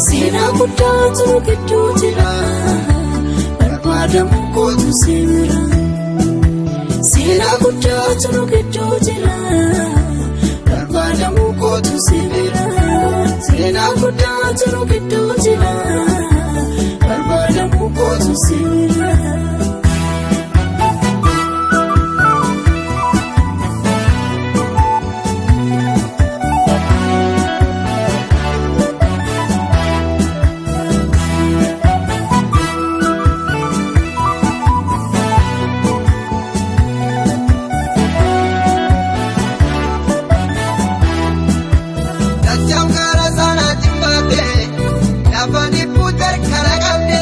Seenaa guddaatu nu gidduu jira. Barbaadamu kootu si bira. Seenaa guddaatu nu gidduu jira. Barbaadamu kootu si bira. Seenaa guddaatu nu gidduu jira. Barbaadamu kootu si bira. Dacham karaa sanaatiin baate lafa dhibbuu tarkana qabde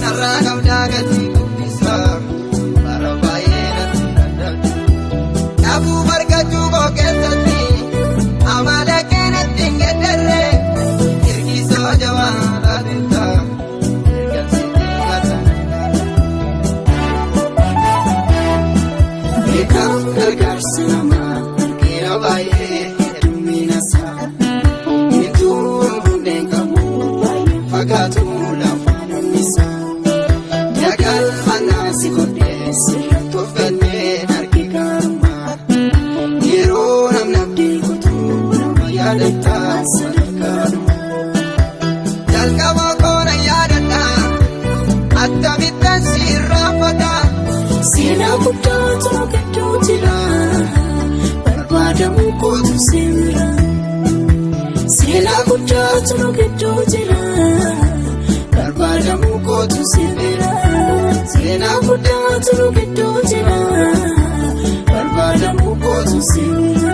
narraa qabdaa gatii guddisaa bara baay'ee natti dadhabde. Dhabuu bargachuu koo keessatti amala kee natti hin geddarre ergisaa jabaa laateetta ergamsiitii mataa. Beekaaf gargaarsa namaa argeera baay'ee heddummina isaa. Mituu hundeen qabu baay'ee fagaatu lafaan isaa. Dagalfannaa si godhee sirratti of gannee arge gaarummaa. Yeroo namni abdii kutuu nama yaadataa sadarkaa dhumaa. Jalqaba koona yaadadha akkamittan si irraanfata. Seenaa guddaatu nu gidduu jira. Barbaadamu kootu si bira. Seenaa guddaatu nu gidduu jira. Barbaadamu kootu si bira. Seenaa guddaatu nu gidduu jira. Barbaadamu kootu si bira.